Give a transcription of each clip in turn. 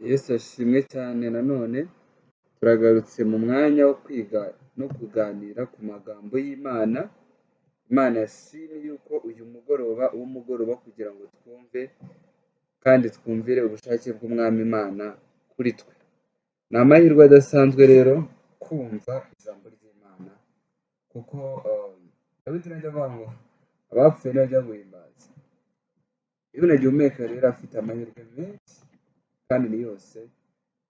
Yesu ashimwe cyane. Nanone turagarutse mu mwanya wo kwiga no kuganira ku magambo y'Imana. Imana yashimye yuko uyu mugoroba uba umugoroba kugira ngo twumve kandi twumvire ubushake bw'Umwami Imana kuri twe. Ni amahirwe adasanzwe rero kumva ijambo ry'Imana, kuko Dawidi najya avuga ngo abapfuye ntibajya guhimbaza. Iyo umuntu agihumeka rero afite amahirwe menshi kandi ni yose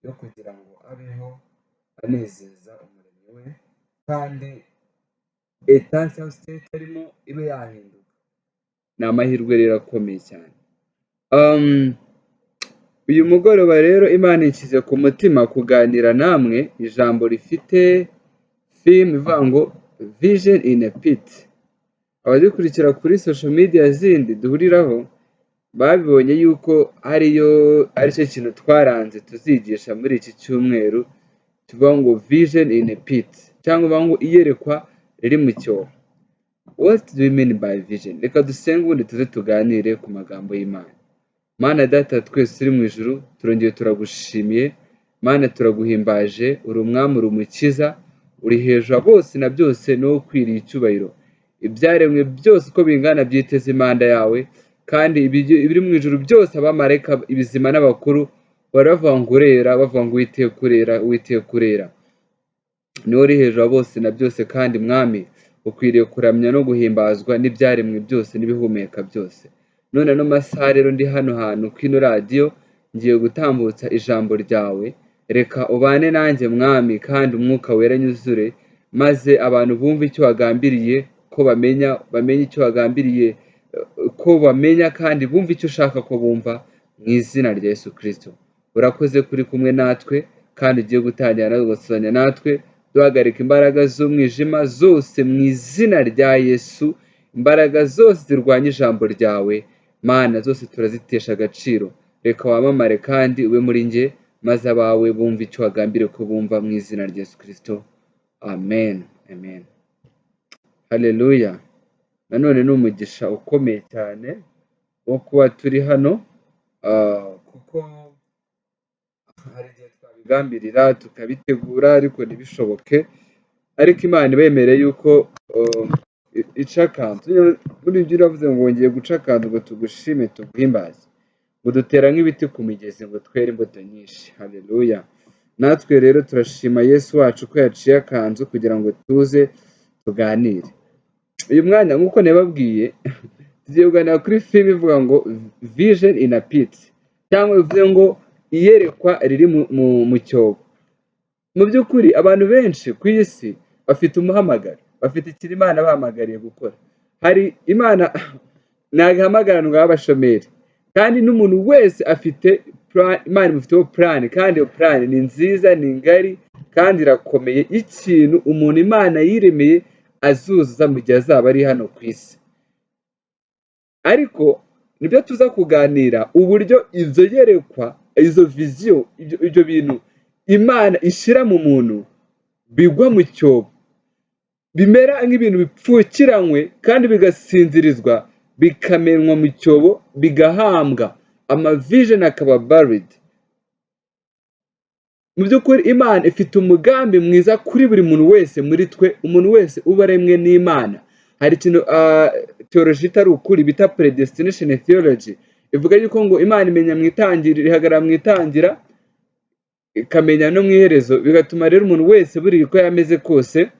yo kugira ngo abeho anezeza Umuremyi we, kandi état cyangwa state arimo ibe yahinduka. Ni amahirwe rero akomeye cyane. Uyu mugoroba rero Imana inshyize ku mutima kuganira namwe ijambo rifite theme ivuga ngo "Vision in a pit". Abadukurikira kuri social media zindi duhuriraho babibonye yuko ariyo aricyo kintu twaranze tuzigisha muri iki cyumweru, tuvuga ngo "Vision in a pit" cyangwa bavuga ngo iyerekwa riri mu cyobo. What do you mean by vision? Reka dusenge, ubundi tuze tuganire ku magambo y'Imana. Mana Data twese uri mu ijuru, turongeye turagushimiye. Mana, turaguhimbaje, uri Umwami, uri Umukiza, uri hejuru ya bose na byose, ni wowe ukwiriye icyubahiro. Ibyaremwe byose uko bingana byiteze impanda yawe, kandi ibiri mu ijuru byose, abamarayika, ibizima n'abakuru, bari bavuga ngo urera, bavuga ngo Uwiteka urera, Uwiteka urera. Ni wowe uri hejuru ya bose na byose, kandi Mwami ukwiriye kuramya no guhimbazwa n'ibyaremwe byose n'ibihumeka byose. None ano masaha rero ndi hano hantu kuri ino radiyo, ngiye gutambutsa ijambo ryawe. Reka ubane nanjye, Mwami, kandi Umwuka Wera anyuzure, maze abantu bumve icyo wagambiriye ko bamenya, bamenye icyo wagambiriye ko bamenya, kandi bumve icyo ushaka ko bumva, mu izina rya Yesu Kirisito. Urakoze kuri kumwe natwe kandi ugiye gutangira nawe ugasuzanya natwe. Duhagarika imbaraga z'umwijima zose mu izina rya Yesu. Imbaraga zose zirwanya ijambo ryawe, Mana, zose turazitesha agaciro. Reka wamamare kandi ube muri njye, maze abawe bumve icyo wagambiriye ko bumva, mu izina rya Yesu Kirisito. Amen, amen, haleluya. Nanone ni umugisha ukomeye cyane wo kuba turi hano, kuko hari igihe twabigambirira tukabitegura ariko ntibishoboke, ariko Imana ibemereye yuko ica akanzu. Muri ibyo uravuze ngo wongeye guca akanzu ngo tugushime, tuguhimbaze, ngo dutera nk'ibiti ku migezi, ngo twere imbuto nyinshi. Haleluya. Natwe rero turashima Yesu wacu ko yaciye akanzu kugira ngo tuze tuganire uyu mwanya. Nk'uko nababwiye, tugiye kuganira kuri theme ivuga ngo "Vision in a pit", cyangwa bivuze ngo iyerekwa riri mu cyobo. Mu by'ukuri abantu benshi ku isi bafite umuhamagaro, bafite ikintu Imana bahamagariye gukora. Hari Imana ntabwo ihamagara ngo abe abashomeri, kandi n'umuntu wese afite Imana imufiteho plan, kandi iyo plan ni nziza, ni ngari kandi irakomeye, ikintu umuntu Imana yiremeye azuzuza mu gihe azaba ari hano ku isi. Ariko nibyo tuza kuganira, uburyo izo yerekwa, izo vision, ibyo bintu Imana ishyira mu muntu bigwa mu cyobo, bimera nk'ibintu bipfukiranywe kandi bigasinzirizwa, bikamenwa mu cyobo, bigahambwa, ama vision akaba buried. Mu by'ukuri Imana ifite umugambi mwiza kuri buri muntu wese muri twe, umuntu wese uba aremwe n'Imana. Hari ikintu theology itari ukuri bita predestination theology, ivuga yuko ngo Imana imenya mu itangiriro, ihagarara mu itangira, ikamenya no mu iherezo, bigatuma rero umuntu wese buriya uko yameze kose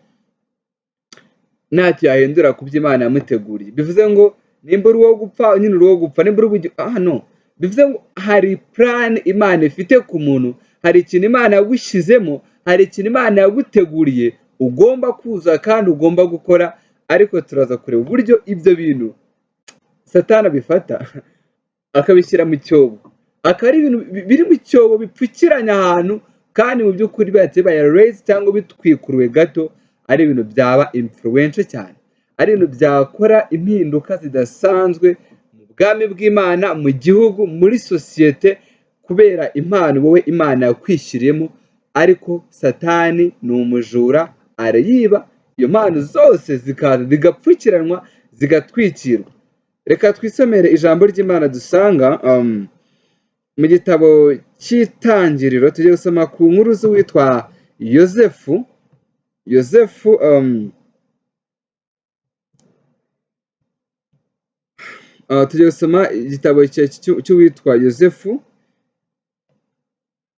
ntacyo yahindura ku byo Imana yamuteguriye. Bivuze ngo nimba uri uwo gupfa nyine uri uwo gupfa, nimba uri ubugi hano, bivuze ngo hari plan Imana ifite ku muntu, hari ikintu Imana yagushyizemo, hari ikintu Imana yaguteguriye ugomba kuza kandi ugomba gukora. Ariko turaza kureba uburyo ibyo bintu Satani abifata akabishyira mu cyobo, akaba ari ibintu biri mu cyobo bipfukiranye ahantu, kandi mu by'ukuri bibaye raised cyangwa bitwikuruwe gato, ari ibintu byaba influential cyane, ari ibintu byakora impinduka zidasanzwe mu bwami bw'Imana, mu gihugu, muri sosiyete, kubera impano wowe Imana yakwishyiriyemo. Ariko Satani ni umujura, arayiba, iyo mpano zose zikaza zigapfukiranwa, zigatwikirwa. Reka twisomere ijambo ry'Imana dusanga Mu gitabo cy'Itangiriro tugiye gusoma ku nkuru z'uwitwa Yozefu. Yozefu tugiye gusoma igitabo cy'uwitwa Yozefu.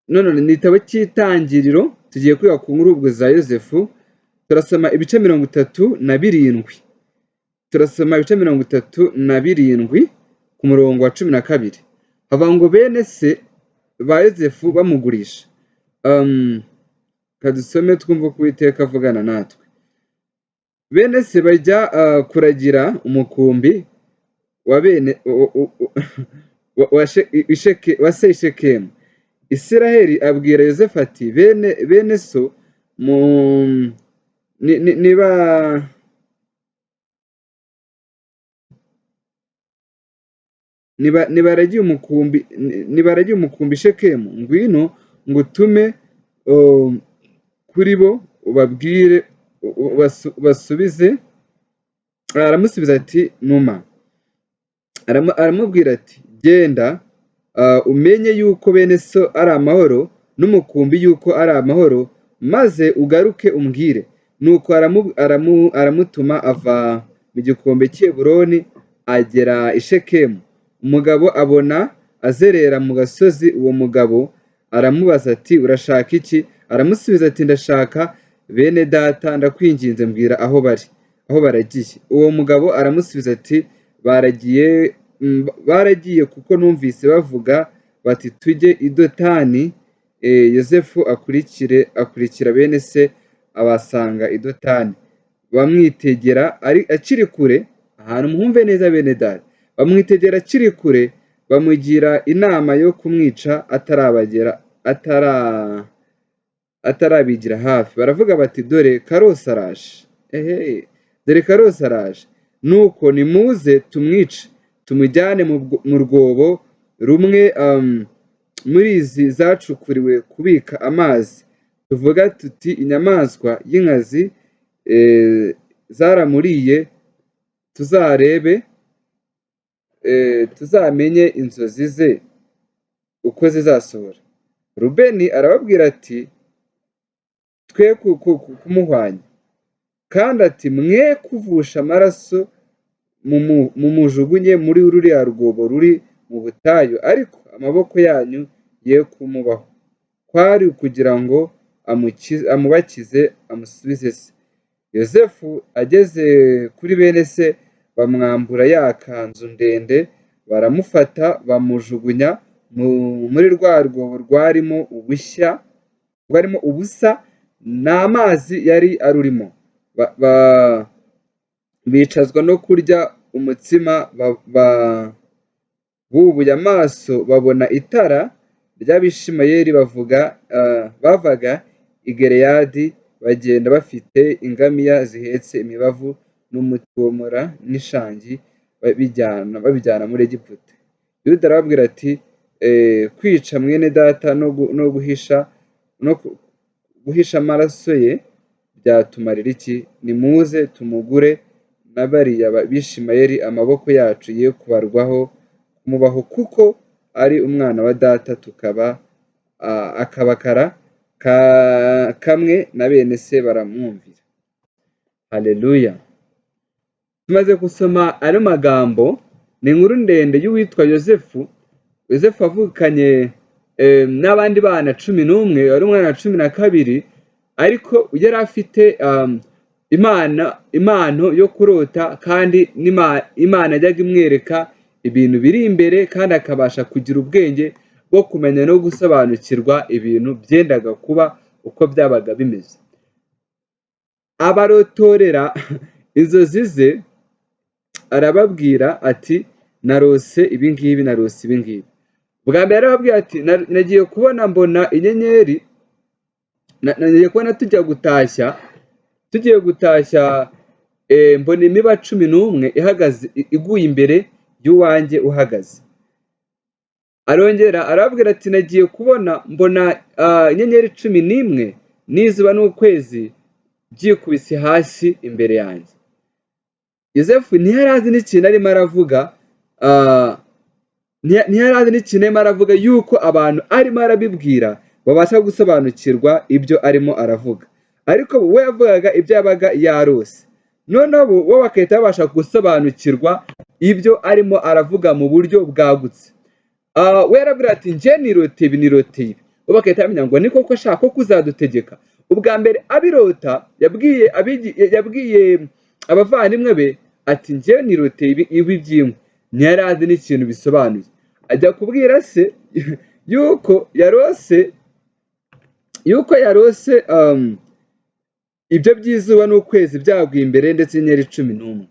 None ni igitabo cy'Itangiriro, tugiye kwiga ku nkuru ubwo za Yozefu. Turasoma ibice 37, turasoma ibice 37 ku murongo wa 12. Havuga ngo bene se ba Yozefu bamugurisha. Kadusome twumve uko Uwiteka avugana natwe. Bene se bajya kuragira umukumbi wa bene wa se i Shekemu. Isiraheli abwira Yozefu ati bene so niba nibaragiye umukumbi Shekemu, ngwino ngutume kuri bo ubabwire ubasubize. Aramusubiza ati numa. Aramubwira ati genda umenye yuko bene so ari amahoro n'umukumbi yuko ari amahoro, maze ugaruke umbwire. Nuko aramutuma ava mu gikombe cy'i Heburoni agera i Shekemu. Umugabo abona azerera mu gasozi, uwo mugabo aramubaza ati urashaka iki? Aramusubiza ati ndashaka bene data, ndakwinginze mbwira aho bari, aho baragiye. Uwo mugabo aramusubiza ati baragiye kuko numvise bavuga bati tujye i Dotani. Yozefu akurikira bene se abasanga i Dotani, bamwitegera akiri kure. Ahantu muhumve neza bene data, bamwitegera akiri kure, bamugira inama yo kumwica atarabigira hafi. Baravuga bati dore Karosi araje, ehe dore Karosi araje, nuko nimuze tumwice tumujyane mu rwobo rumwe muri izi zacukuriwe kubika amazi, tuvuga tuti inyamaswa y'inkazi zaramuriye, tuzarebe tuzamenye inzozi ze uko zizasohora. Rubeni arababwira ati twe kumuhwanya, kandi ati mwe kuvusha amaraso, mumujugunye muri ruriya rwobo ruri mu butayu, ariko amaboko yanyu ye kumubaho. Kwari ukugira ngo amubakize amusubize se. Yozefu ageze kuri bene se, bamwambura ya kanzu ndende, baramufata bamujugunya muri rwa rwobo rwarimo ubusa, n'amazi yari arurimo. Bicazwa no kurya umutsima, bubuye amaso babona itara ry'Abishimayeli bavaga i Gileyadi, bagenda bafite ingamiya zihetse imibavu n'umutomora n'ishangi, babijyana muri Egiputa. Yuda arababwira ati kwica mwene data no guhisha amaraso ye byatumarira iki? Nimuze tumugure na bariya Bishimayeli, amaboko yacu ye kubarwaho kumubaho, kuko ari umwana wa data, tukaba akabakara kamwe na bene se baramwumvira. Haleluya. Tumaze gusoma ayo magambo, ni inkuru ndende y'uwitwa Yozefu. Yozefu avukanye n'abandi bana 11, wari umwana wa 12, ariko yari afite impano yo kurota, kandi Imana yajyaga imwereka ibintu biri imbere, kandi akabasha kugira ubwenge bwo kumenya no gusobanukirwa ibintu byendaga kuba uko byabaga bimeze. Abarotorera inzozi ze, arababwira ati narose ibi ngibi, narose ibi ngibi. Bwa mbere arababwira ati nagiye kubona mbona inyenyeri, nagiye kubona tujya gutashya, tugiye gutashya mbona imiba 11 ihagaze iguye imbere y'uwanjye uhagaze. Arongera arababwira ati nagiye kubona mbona inyenyeri 11 n'izuba n'ukwezi byikubise hasi imbere yanjye. Yozefu ntiyari azi n'ikintu arimo aravuga, Ntiyari azi n'ikintu arimo aravuga, yuko abantu arimo arabibwira babasha gusobanukirwa ibyo arimo aravuga, ariko we yavugaga ibyo yabaga yarose, noneho bo bagahita babasha gusobanukirwa ibyo arimo aravuga mu buryo bwagutse. We yarabwira ati: "Njye niroteye ibi, niroteye ibi." Bo bagahita bamenya ngo ni koko ashaka ko kuzadutegeka. Ubwa mbere abirota yabwiye abavandimwe be ati: "Njyewe niroteye ibi, ibi by'inkwi." Ntiyari azi n'ikintu bisobanuye. Ajya kubwira se yuko yarose ibyo by'izuba n'ukwezi byaguye imbere ndetse n'inyenyeri 11.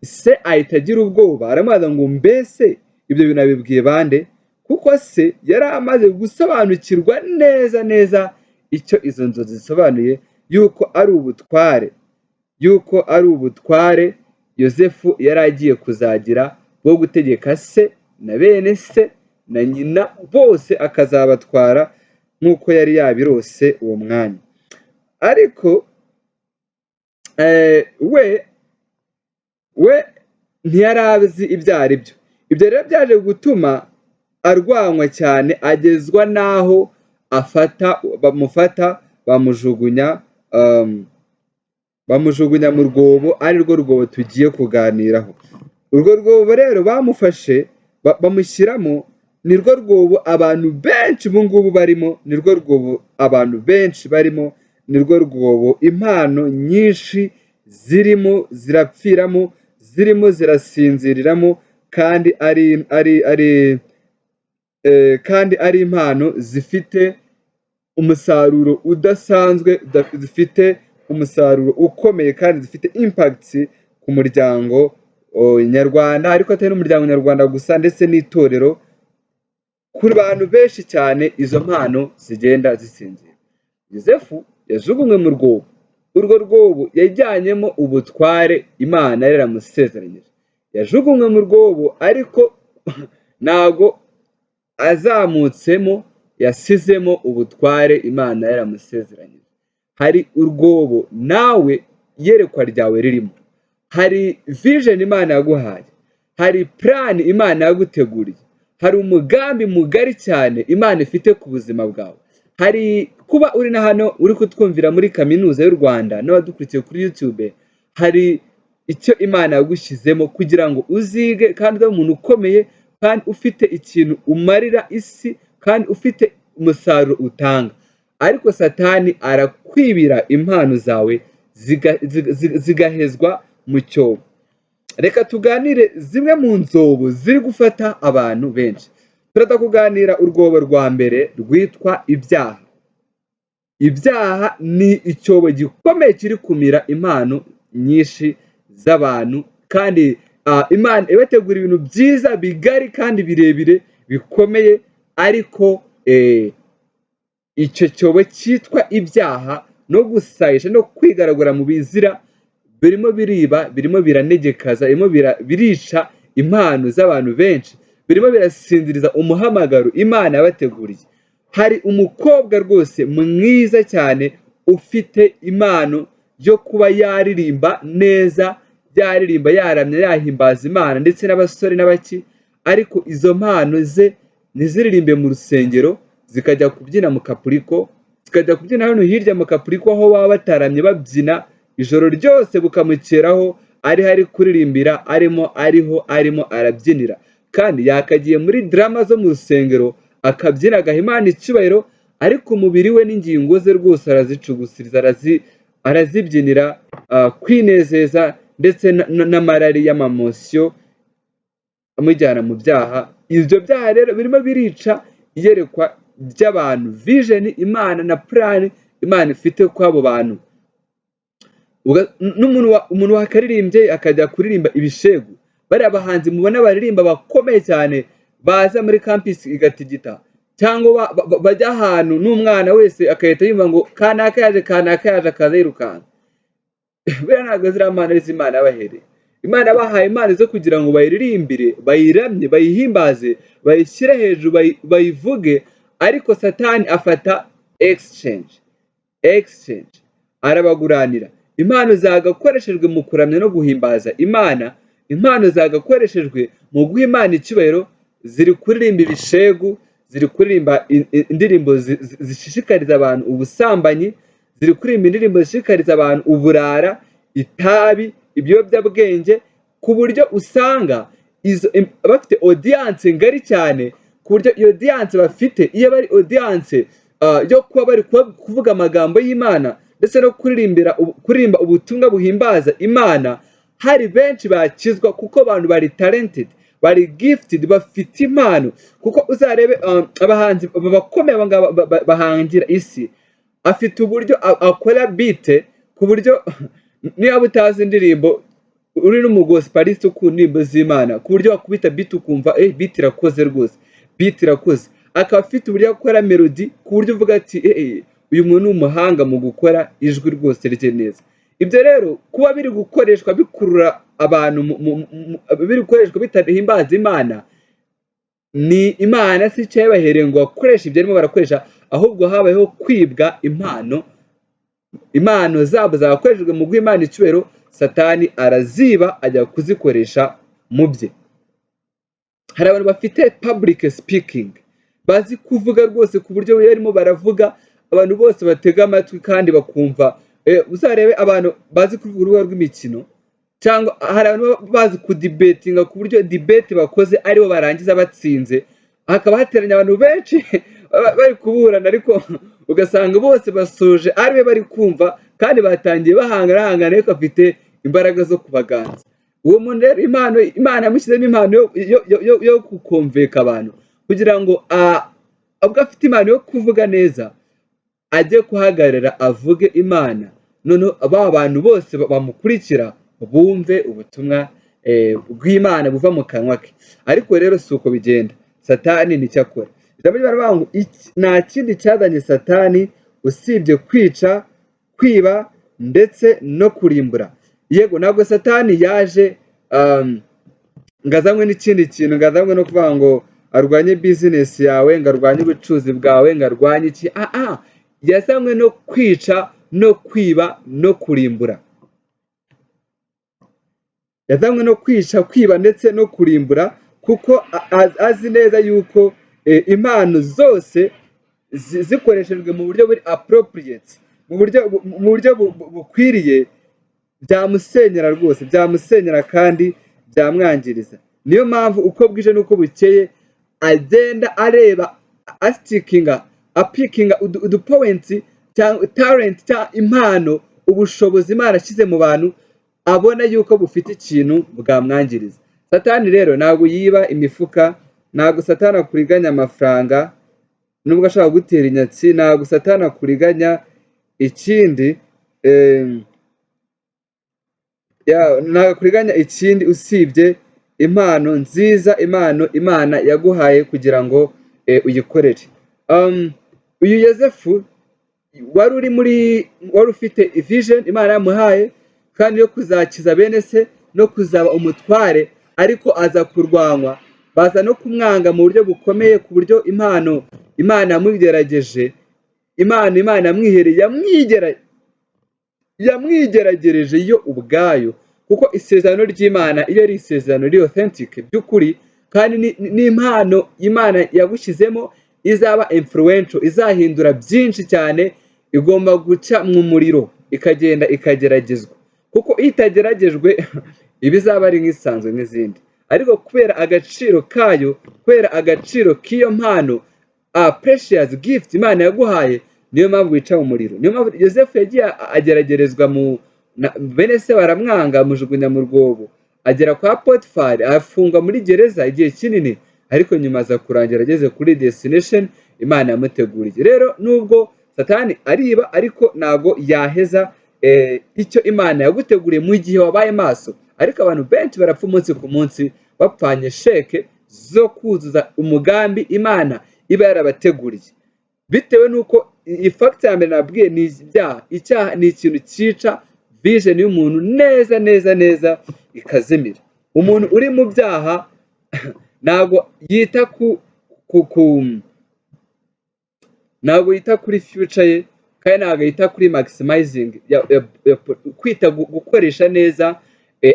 Se ahita agira ubwoba, aramubaza ngo: "Mbese ibyo bintu abibwiye bande?" Kuko se yari amaze gusobanukirwa neza neza icyo izo nzozi zisobanuye, yuko ari ubutware Yosefu yari agiye kuzagira bwo gutegeka se na bene se na nyina bose, akazabatwara nk'uko yari yabirose uwo mwanya. Ariko we ntiyari azi ibyo ari byo. Ibyo rero byaje gutuma arwanywa cyane, agezwa n'aho afata bamufata bamujugunya mu rwobo, ari rwo rwobo tugiye kuganiraho. Urwo rwobo rero bamufashe bamushyiramo, ni rwo rwobo abantu benshi ubu ngubu barimo, ni rwo rwobo abantu benshi barimo, ni rwo rwobo impano nyinshi zirimo zirapfiramo, zirimo zirasinziriramo, kandi ari impano zifite umusaruro udasanzwe, zifite umusaruro ukomeye kandi zifite impact ku muryango nyarwanda, ariko atari n'umuryango nyarwanda gusa, ndetse n'itorero, ku bantu benshi cyane izo mpano zigenda zisinzira. Yosefu yajugunywe mu rwobo. Urwo rwobo yajyanyemo ubutware Imana yari yaramusezeranyije. Yajugunywe mu rwobo, ariko ntago azamutsemo yasizemo ubutware Imana yaramusezeranyije. Hari urwobo nawe iyerekwa ryawe ririmo, hari vision Imana yaguhaye, hari plan Imana yaguteguriye, hari umugambi mugari cyane Imana ifite ku buzima bwawe. Hari kuba uri na hano uri kutwumvira muri Kaminuza y'u Rwanda n'abadukurikiye kuri YouTube, hari icyo Imana yagushyizemo kugira ngo uzige kandi ube umuntu ukomeye kandi ufite ikintu umarira isi kandi ufite umusaruro utanga. Ariko Satani arakwibira impano zawe zigahezwa mu cyobo. Reka tuganire zimwe mu nzobo ziri gufata abantu benshi. Turaza kuganira urwobo rwa mbere rwitwa ibyaha. Ibyaha ni icyobo gikomeye kiri kumira impano nyinshi z'abantu, kandi Imana ibategura ibintu byiza, bigari kandi birebire bikomeye, ariko icyo cyobo cyitwa ibyaha no gusayisha no kwigaragura mu bizira birimo biriba, birimo biranegekaza, birimo birica impano z'abantu benshi, birimo birasinziriza umuhamagaro Imana yabateguriye. Hari umukobwa rwose mwiza cyane ufite impano yo kuba yaririmba neza, yaririmba, yaramya, yahimbaza Imana, ndetse n'abasore n'abaki, ariko izo mpano ze ntiziririmbe mu rusengero, zikajya kubyina mu kapuriko, zikajya kubyina hano hirya mu kapuriko, aho baba bataramye, babyina ijoro ryose bukamukeraho, ariho ari kuririmbira, arimo ariho arimo arabyinira. Kandi yakagiye muri drama zo mu rusengero, akabyina, agaha Imana icyubahiro, ariko umubiri we n'ingingo ze rwose arazicugusiriza, arazibyinira kwinezeza ndetse n'amarari y'ama emotion amujyana mu byaha. Ibyo byaha rero birimo birica iyerekwa ry'abantu, vision Imana na plan Imana ifite kuri abo bantu. N'umuntu umuntu wakaririmbye akajya kuririmba ibishegu. Bariya bahanzi mubona baririmba bakomeye cyane, baza muri campus igatigita, cyangwa bajya ahantu n'umwana wese agahita yumva ngo kanaka yaje, kanaka yaje, akaza yirukanka. Buriya ntabwo ziriya mpano ari Imana yabahereye. Imana yabahaye impano zo kugira ngo bayiririmbire, bayiramye, bayihimbaze, bayishyire hejuru, bayivuge, ariko Satani afata exchange, arabaguranira impano zagakoreshejwe mu kuramya no guhimbaza Imana, impano zagakoreshejwe mu guha Imana icyubahiro. Ziri kuririmba ibishegu, ziri kuririmba indirimbo zishishikariza abantu ubusambanyi, ziri kuririmba indirimbo zishishikariza abantu uburara, itabi, ibiyobyabwenge, ku buryo usanga bafite audience ngari cyane, ku buryo iyo audience bafite, iyo bari audience yo kuba bari kuvuga amagambo y'Imana ndetse no kuririmba ubutumwa buhimbaza Imana, hari benshi bakizwa, kuko abantu bari talented, bari gifted, bafite impano. Kuko uzarebe abahanzi bakomeye aba ngaba bahangira isi, afite uburyo akora beat, ku buryo niba utazi indirimbo, uri n'umugospeliste ukunda indirimbo z'Imana, ku buryo wakubita beat ukumva beat irakoze rwose, beat irakoze. Akaba afite uburyo akora melody, ku buryo uvuga ati "Uyu muntu ni umuhanga mu gukora ijwi rwose rye neza." Ibyo rero kuba biri gukoreshwa bikurura abantu, biri gukoreshwa bitahimbaza Imana, ni Imana si icyo yabahereye ngo bakoreshe ibyo barimo barakoresha, ahubwo habayeho kwibwa impano. Impano zabo zakoreshejwe mu guha Imana icyubahiro, Satani araziba, ajya kuzikoresha mu bye. Hari abantu bafite public speaking, bazi kuvuga rwose, ku buryo iyo barimo baravuga abantu bose batega amatwi kandi bakumva. Uzarebe abantu bazi kuvuga urubuga rw'imikino, cyangwa hari abantu baba bazi kudebatinga, ku buryo debate bakoze aribo barangiza batsinze, hakaba hateranye abantu benshi bari kuburana, ariko ugasanga bose basoje ariwe bari kumva, kandi batangiye bahangana bahangana, ariko afite imbaraga zo kubaganza. Uwo muntu rero, impano Imana yamushyizemo, impano yo gukonvinca abantu, kugira ngo ubwo afite impano yo kuvuga neza, ajye kuhagarara avuge Imana, noneho ba bantu bose bamukurikira bumve ubutumwa bw'Imana buva mu kanwa ke. Ariko rero si uko bigenda. Satani nicyo akora. Ijambo ry'Imana rivuga ngo nta kindi cyazanye Satani usibye kwica, kwiba ndetse no kurimbura. Yego, ntabwo Satani yaje ngo azanywe n'ikindi kintu, ngo azanywe no kuvuga ngo arwanye bizinesi yawe, ngo arwanye ubucuruzi bwawe, ngo arwanye iki. Ah, yazanywe no kwica no kwiba no kurimbura. Yazanywe no kwica, kwiba ndetse no kurimbura, kuko azi neza yuko impano zose zikoreshejwe mu buryo buri appropriate, mu buryo bukwiriye, byamusenyera rwose, byamusenyera kandi byamwangiriza. Niyo mpamvu uko bwije n'uko bukeye agenda areba, astickinga, apickinga udupoints cyangwa talent cyangwa impano, ubushobozi Imana ashyize mu bantu, abona yuko bufite ikintu bwamwangiriza. Satani rero ntabwo yiba imifuka, ntabwo Satani akuriganya amafaranga, nubwo ashobora kugutera inyatsi. Ntabwo Satani akuriganya ikindi, ntabwo akuriganya ikindi usibye impano nziza, impano Imana yaguhaye kugira ngo uyikorere. Uyu Yosefu wari uri muri wari ufite vision Imana yamuhaye kandi yo kuzakiza bene se no kuzaba umutware, ariko aza kurwanywa, baza no kumwanga mu buryo bukomeye, ku buryo impano Imana yamugerageje, impano Imana yamwihereye, yamwigeragereje yo ubwayo. Kuko isezerano ry'Imana iyo ari isezerano riri authentic by'ukuri, kandi n'impano Imana yagushyizemo izaba influential, izahindura byinshi cyane, igomba guca mu muriro, ikagenda ikageragezwa, kuko iyo itageragejwe iba izaba ari nk'isanzwe nk'izindi. Ariko kubera agaciro kayo, kubera agaciro k'iyo mpano, a precious gift Imana yaguhaye, niyo mpamvu wica mu muriro. Niyo mpamvu Yosefu yagiye ageragerezwa mu bene se, baramwanga, amujugunya mu rwobo, agera kwa Potifari, afungwa muri gereza igihe kinini, ariko nyuma aza kurangira ageze kuri destination Imana yamuteguriye. Rero nubwo Satani ariba, ariko ntago yaheza icyo Imana yaguteguriye mu gihe wabaye maso. Ariko abantu benshi barapfa umunsi ku munsi, bapfanye sheke zo kuzuza umugambi Imana iba yarabateguriye, bitewe n'uko iyi factor ya mbere nabwiye ni ibyaha. Icyaha ni ikintu cyica vision y'umuntu neza neza neza, ikazimira. Umuntu uri mu byaha ntabwo yita kuri future ye, kandi ntabwo yita kuri maximizing kwita gukoresha neza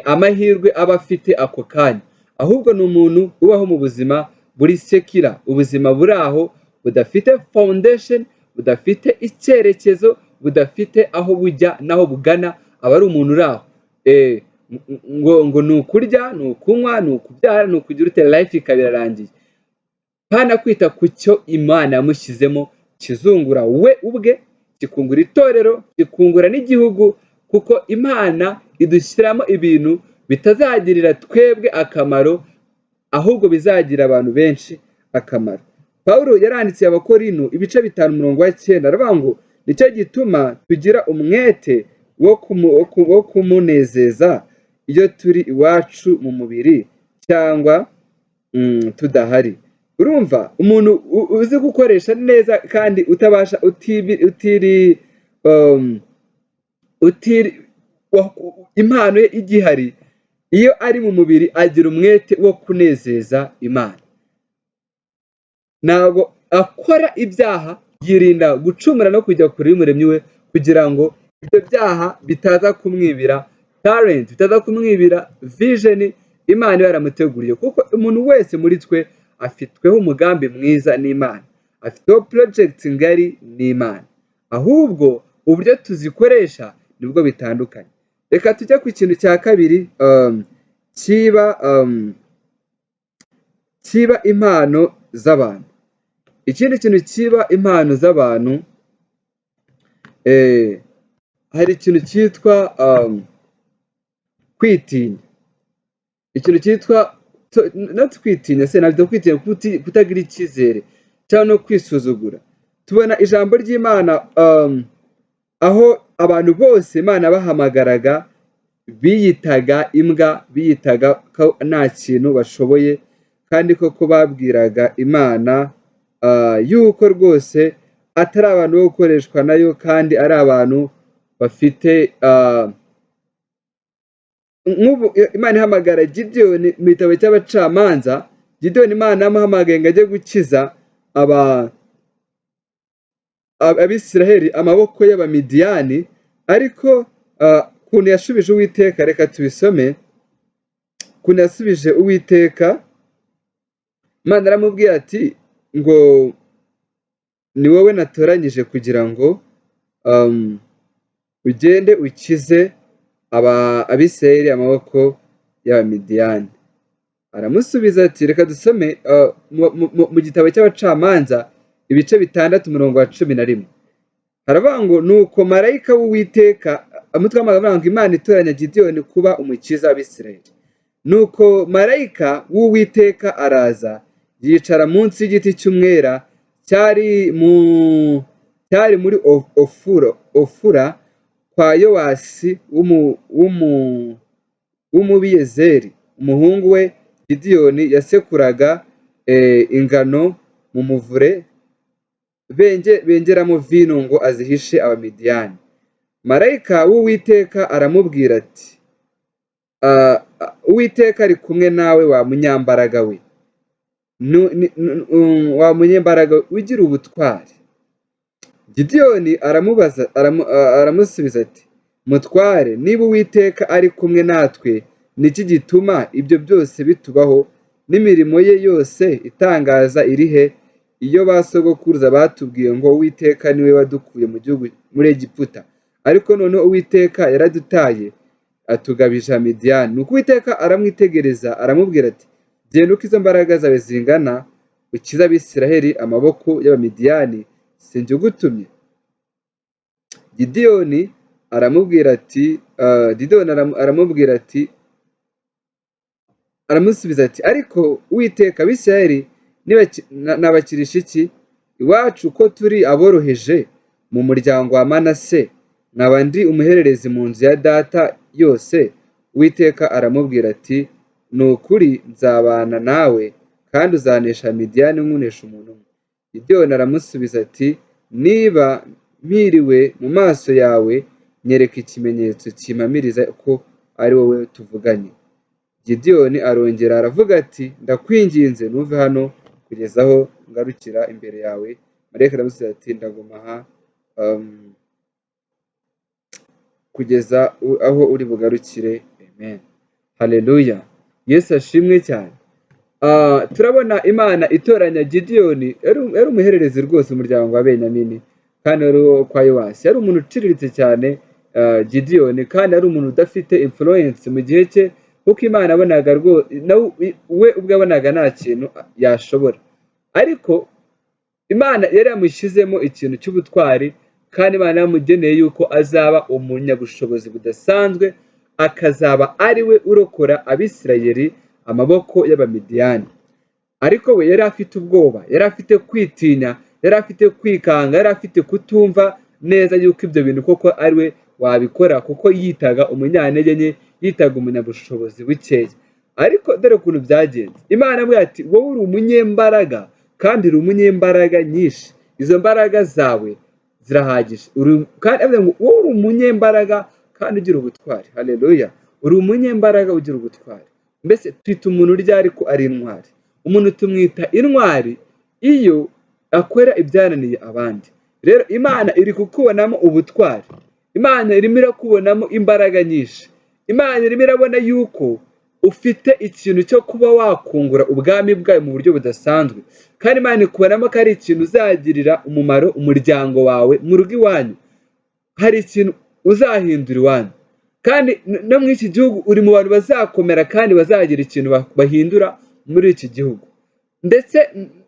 amahirwe aba afite ako kanya, ahubwo ni umuntu ubaho mu buzima buri secular, ubuzima buri aho budafite foundation, budafite icyerekezo, budafite aho bujya n'aho bugana. Aba ari umuntu uri aho, ngo ni ukurya, ni ukunywa, ni ukubyara, ni ukugira ute, life ikaba irarangiye, pana kwita ku cyo Imana yamushyizemo kizungura we ubwe, kikungura itorero, kikungura n'igihugu, kuko Imana idushyiramo ibintu bitazagirira twebwe akamaro, ahubwo bizagirira abantu benshi akamaro. Pawulo yarandikiye Abakorino ibice 5, umurongo wa 9, aravuga ngo: "Nicyo gituma tugira umwete wo kumunezeza, iyo turi iwacu mu mubiri cyangwa tudahari." Urumva umuntu uzi gukoresha neza kandi utabasha utiri utiri impano ye igihari, iyo ari mu mubiri agira umwete wo kunezeza Imana. Ntabwo akora ibyaha, yirinda gucumura no kujya kure y'Umuremyi we, kugira ngo ibyo byaha bitaza kumwibira talent, bitaza kumwibira vision Imana iba yaramuteguriye, kuko umuntu wese muri twe afitweho umugambi mwiza n'Imana, afiteho project ngari n'Imana, ahubwo uburyo tuzikoresha nibwo bitandukanye. Reka tujye ku kintu cya kabiri kiba impano z'abantu. Ikindi kintu kiba impano z'abantu, hari ikintu cyitwa kwitinya, ikintu cyitwa not kwitinya, se ntabwo kwitinya, kutagira icyizere cyangwa no kwisuzugura. Tubona ijambo ry'Imana aho abantu bose Imana bahamagaraga biyitaga imbwa, biyitaga ko nta kintu bashoboye, kandi koko babwiraga Imana yuko rwose atari abantu bo gukoreshwa nayo, kandi ari abantu bafite nk'ubu Imana ihamagara Gideyoni mu gitabo cy'Abacamanza. Gideyoni Imana yamuhamagaye ngo ajye gukiza Abisiraheli amaboko y'Abamidiyani, ariko ukuntu yashubije Uwiteka, reka tubisome ukuntu yasubije Uwiteka. Imana aramubwiye ati ngo: "Ni wowe natoranyije kugira ngo ugende ukize Abisirayeli amaboko y'Abamidiyani." Aramusubiza ati, reka dusome mu gitabo cy'Abacamanza ibice 6, umurongo wa 11, haravuga ngo: "Nuko marayika w'Uwiteka", umutwe w'amagambo ngo Imana itoranya Gideyoni kuba umukiza w'Abisirayeli. "Nuko marayika w'Uwiteka araza, yicara munsi y'igiti cy'umwera cyari muri Ofura kwa Yowasi w'Umubiyezeri. Umuhungu we Gideyoni yasekuraga ingano mu muvure bengeramo vino ngo azihishe Abamidiyani. Marayika w'Uwiteka aramubwira ati: 'Uwiteka ari kumwe nawe, wa munyambaraga we, wa munyembaraga ugira ubutwari.' Gideyoni aramubaza, aramusubiza ati: 'Mutware, niba Uwiteka ari kumwe natwe, ni iki gituma ibyo byose bitubaho? N'imirimo ye yose itangaza iri he, iyo ba sogokuruza batubwiye ngo: Uwiteka niwe wadukuye mu gihugu, muri Egiputa? Ariko noneho Uwiteka yaradutaye, atugabije Midiyani.' Nuko Uwiteka aramwitegereza, aramubwira ati: 'Genda uko izo mbaraga zawe zingana, ukize Abisiraheli amaboko y'Abamidiyani. Sinjye ugutumye?' Gideyoni aramubwira ati, aramusubiza ati: 'Ariko Uwiteka, Abisirayeli nabakirisha iki? Iwacu ko turi aboroheje mu muryango wa Manase, nkaba ndi umuhererezi mu nzu ya data yose?' Uwiteka aramubwira ati: 'Ni ukuri nzabana nawe, kandi uzanesha Midiyani nk'unesha umuntu umwe.' Gideyoni aramusubiza ati: 'Niba mpiriwe mu maso yawe, nyereka ikimenyetso kimpamiriza ko ari wowe tuvuganye.' Gideyoni arongera aravuga ati: 'Ndakwinginze, ntuve hano kugeza aho ngarukira imbere yawe.' Marayika aramusubiza ati: 'Ndaguma aha kugeza aho uri bugarukire.' Amen, haleluya, Yesu ashimwe cyane." Turabona Imana itoranya Gidiyoni, yari umuhererezi rwose, umuryango wa Benyamini, kandi wari uwo kwa Yowasi. Yari umuntu uciriritse cyane, Gidiyoni, kandi yari umuntu udafite influence mu gihe cye, kuko Imana yabonaga nawe we ubwe yabonaga nta kintu yashobora. Ariko Imana yari yamushyizemo ikintu cy'ubutwari, kandi Imana yamugeneye yuko azaba umunyabushobozi budasanzwe, akazaba ari we urokora Abisirayeli amaboko y'Abamidiyani. Ariko we yari afite ubwoba, yari afite kwitinya, yari afite kwikanga, yari afite kutumva neza yuko ibyo bintu koko ari we wabikora, kuko yitaga umunyantege nke, yitaga umunyabushobozi bukeya. Ariko dore ukuntu byagenze. Imana aramubwira ati: "Wowe uri umunyembaraga, kandi uri umunyembaraga nyinshi, izo mbaraga zawe zirahagije." Kandi avuga ngo wowe uri umunyembaraga kandi ugira ubutwari. Haleluya! Uri umunyembaraga ugira ubutwari. Mbese twita umuntu ryari ko ari intwari? Umuntu tumwita intwari iyo akora ibyananiye abandi. Rero Imana iri kukubonamo ubutwari, Imana irimo irakubonamo imbaraga nyinshi, Imana irimo irabona yuko ufite ikintu cyo kuba wakungura ubwami bwayo mu buryo budasanzwe, kandi Imana ikubonamo ko ari ikintu uzagirira umumaro umuryango wawe, mu rugo iwanyu hari ikintu uzahindura iwanyu, kandi no muri iki gihugu uri mu bantu bazakomera kandi bazagira ikintu bahindura muri iki gihugu, ndetse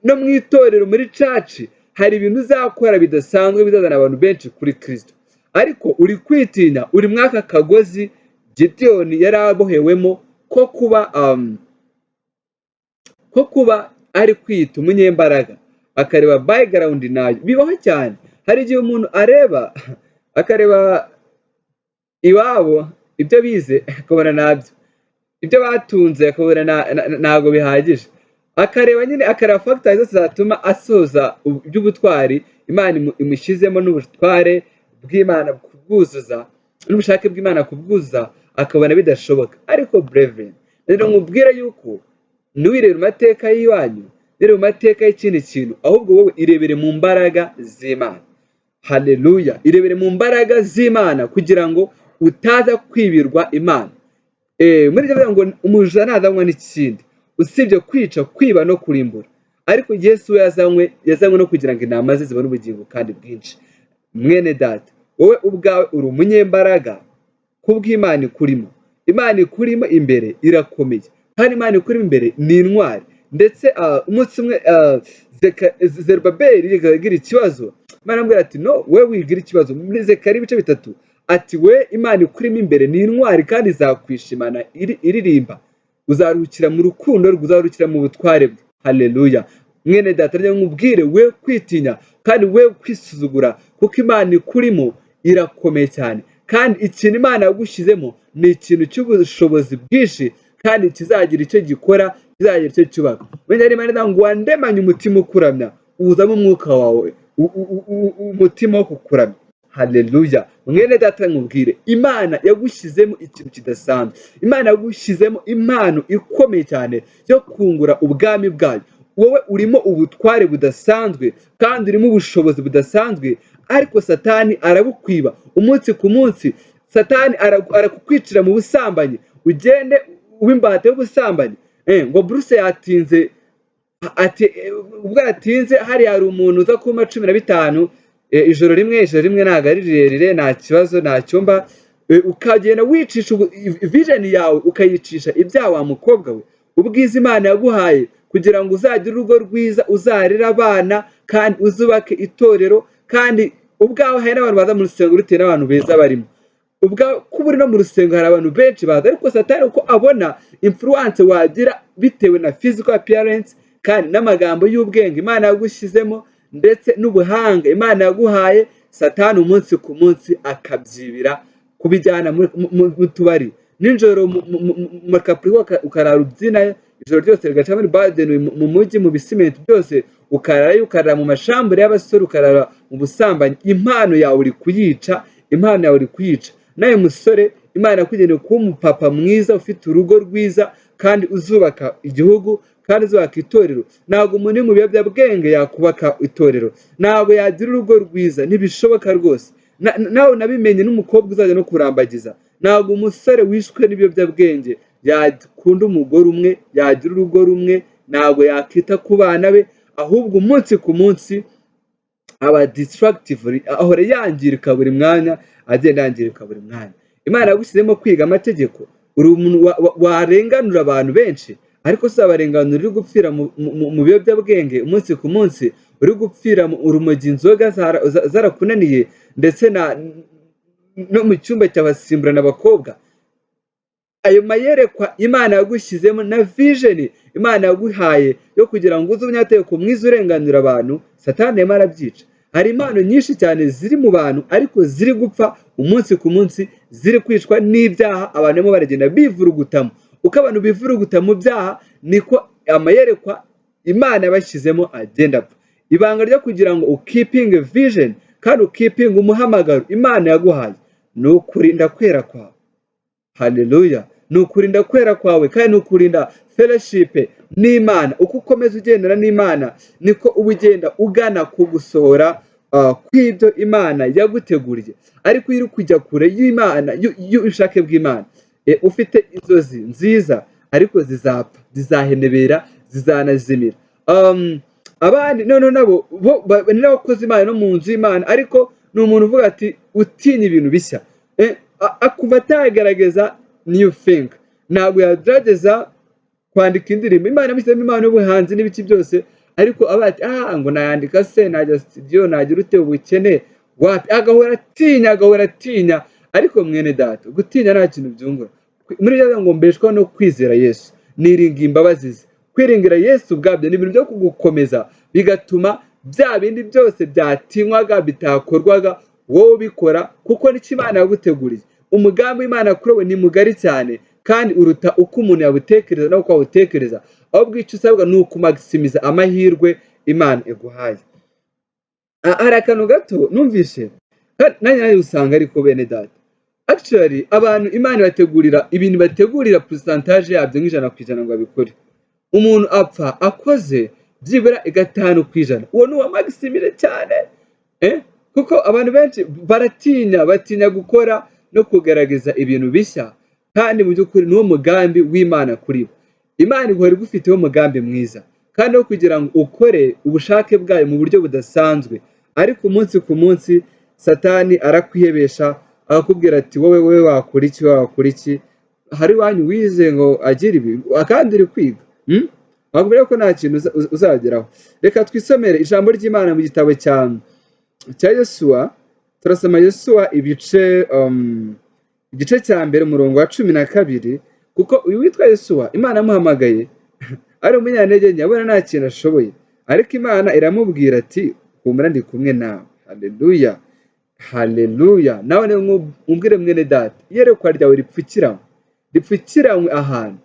no mu itorero, muri church, hari ibintu uzakora bidasanzwe bizazana abantu benshi kuri Kristo. Ariko uri kwitinya, uri muri aka kagozi Gidiyoni yari abohewemo ko kuba ari kwiyita umunyembaraga, akareba background nayo. Bibaho cyane, hari igihe umuntu areba, akareba iwabo ibyo bize, akabona nabyo, ibyo batunze akabona ntabwo bihagije, akareba nyine, akareba factors zose zatuma asoza iby'ubutwari Imana imushyizemo, n'ubutware bw'Imana kubwuzuza, n'ubushake bw'Imana kubwuzuza, akabona bidashoboka. Ariko brethren, rero nkubwire yuko ntiwirebere mu mateka y'iwanyu, ntiwirebere mu mateka y'ikindi kintu, ahubwo wowe irebere mu mbaraga z'Imana. Haleluya! Irebere mu mbaraga z'Imana kugira ngo utaza kwibirwa Imana. Muri ibyo bivuga ngo umujura ntazanywa n'ikindi usibye kwica, kwiba no kurimbura, ariko Yesu we yazanywe no kugira ngo intama ze zibone ubugingo kandi bwinshi. Mwene data, wowe ubwawe uri umunyembaraga kubw'Imana ikurimo. Imana ikurimo imbere irakomeye, kandi Imana ikurimo imbere ni intwari. Ndetse umunsi umwe Zerubabeli yigeze agira ikibazo, Imana aramubwira ati: "No, we wigira ikibazo." Muri Zekariya ibice 3, ati: "We Imana ikurimo imbere ni intwari, kandi izakwishimana iririmba, uzaruhukira mu rukundo rwe, uzaruhukira mu butware bwe." Haleluya! Mwene data, rero nkubwire we kwitinya kandi we kwisuzugura, kuko Imana ikurimo irakomeye cyane, kandi ikintu Imana yagushyizemo ni ikintu cy'ubushobozi bwinshi, kandi kizagira icyo gikora, kizagira icyo cyubaka. Wenda Imana ivuga ngo wandemanye umutima ukuramya, uzamo umwuka wawe, umutima wo kukuramya. Haleluya! Mwene data, nkubwire, Imana yagushyizemo ikintu kidasanzwe. Imana yagushyizemo impano ikomeye cyane yo kungura ubwami bwayo. Wowe urimo ubutware budasanzwe kandi urimo ubushobozi budasanzwe, ariko Satani arabukwiba umunsi ku munsi. Satani arakukwicira mu busambanyi, ugende uba imbata y'ubusambanyi. Ngo buruse yatinze, ati ubwo yatinze hariya hari umuntu uza kumpa 15 ijoro rimwe. Ijoro rimwe ntabwo ari rirerire, nta kibazo, nta cyumba. Ukagenda wicisha vision yawe, ukayicisha ibyaha. Wa mukobwa we, ubwiza Imana yaguhaye kugira ngo uzagire urugo rwiza, uzarere abana kandi uzubake itorero, kandi ubwawe hari n'abantu baza mu rusengero bitewe n'abantu beza barimo. Ubwawe kuba uri no mu rusengero, hari abantu benshi baza, ariko Satani uko abona influence wagira bitewe na physical appearance kandi n'amagambo y'ubwenge Imana yagushyizemo, ndetse n'ubuhanga Imana yaguhaye, Satani umunsi ku munsi akabyibira, kubijyana mu tubari nijoro, mu kapuri, ukarara ubyina ijoro ryose rigaca, muri badeni, mu mujyi, mu bisimenti byose ukararayo, ukarara mu mashambure y'abasore, ukarara mu busambanyi. Impano yawe uri kuyica, impano yawe uri kuyica. Nawe musore, Imana yakugeneye kuba umupapa mwiza, ufite urugo rwiza, kandi uzubaka igihugu, kandi uzubaka itorero. Ntabwo umuntu uri mu biyobyabwenge yakubaka itorero, ntabwo yagira urugo rwiza, ntibishoboka rwose. Nawe nabimenye n'umukobwa uzajya no kurambagiza, ntabwo umusore wishwe n'ibiyobyabwenge yakunda umugore umwe, yagira urugo rumwe. ntabwo yakita ku bana be, ahubwo umunsi ku munsi aba destructive, ahora yangirika buri mwanya, agenda yangirika buri mwanya. Imana yagushyizemo kwiga amategeko, uri umuntu warenganura abantu benshi, ariko si abarenganura uri gupfira mu biyobyabwenge umunsi ku munsi, uri gupfira mu urumogi, inzoga zarakunaniye, ndetse no mu cyumba cyabasimburana abakobwa. Ayo mayerekwa Imana yagushyizemo na vision Imana yaguhaye yo kugira ngo uze umunyategeko mwiza urenganura abantu, Satani arimo arabyica. Hari impano nyinshi cyane ziri mu bantu, ariko ziri gupfa umunsi ku munsi, ziri kwicwa n'ibyaha abantu barimo baragenda bivurugutamo. Uko abantu bivuruguta mu byaha, niko amayerekwa Imana yabashyizemo agenda apfa. Ibanga ryo kugira ngo ukeepinge vision kandi ukeepinge umuhamagaro Imana yaguhaye ni ukurinda kwera kwawe. Haleluya! Ni ukurinda kwera kwawe kandi ni ukurinda fellowship n'Imana. Uko ukomeza ugendana n'Imana, niko uba ugenda ugana ku gusohora kw'ibyo Imana yaguteguriye. Ariko iyo uri kujya kure y'Imana, y'ubushake bw'Imana, ufite inzozi nziza, ariko zizapfa, zizahenebera, zizanazimira. Abandi noneho nabo bo ni n'abakozi Imana no mu nzu y'Imana, ariko ni umuntu uvuga ati utinya ibintu bishya, akumva atagerageza new thing, ntabwo yagerageza kwandika indirimbo. Imana yamushyizemo impano y'ubuhanzi n'ibiki byose, ariko aba ati: "Ah, ngo nayandika se, najya studio, nagira ute, ubukene wapi?" Agahora atinya, agahora atinya. Ariko mwene data, gutinya nta kintu byungura. Muri byo ngo mbeshwaho no kwizera Yesu, niringira imbabazi ze. Kwiringira Yesu ubwabyo ni ibintu byo kugukomeza, bigatuma bya bindi byose byatinywaga, bitakorwaga, wowe ubikora, kuko nicyo Imana yaguteguriye. Umugambi w'Imana kuri wowe ni mugari cyane kandi uruta uko umuntu yawutekereza n'uko wawutekereza. Ahubwo icyo usabwa ni ukumaximiza amahirwe Imana iguhaye. Hari akantu gato numvishe nanjye usanga, ariko bene data, actually abantu Imana ibategurira ibintu, bategurira pourcentage yabyo nk'100% ngo babikore. Umuntu apfa akoze byibura 5%, uwo ni uwa maximile cyane, Kuko abantu benshi baratinya, batinya gukora no kugaragaza ibintu bishya, kandi mu by'ukuri niwo mugambi w'Imana kuri bo. Imana ihora igufiteho umugambi mwiza kandi wo kugira ngo ukore ubushake bwayo mu buryo budasanzwe. Ariko umunsi ku munsi Satani arakwihebesha, akakubwira ati: "Wowe, wowe wakora iki? Wowe wakora iki? Hari iwanyu wize ngo agire ibi kandi uri kwiga?" Bakubwira ko nta kintu uzageraho. Reka twisomere ijambo ry'Imana mu gitabo cya Yosuwa. Turasoma Yosuwa igice cya mbere, umurongo wa 12, kuko uyu witwa Yosuwa Imana yamuhamagaye ari umunyantege nke, abona nta kintu ashoboye, ariko Imana iramubwira ati: "Humura, ndi kumwe nawe." Haleluya, haleluya! Nawe mubwire mwene data, iyerekwa ryawe ripfukiranywe, ripfukiranywe ahantu,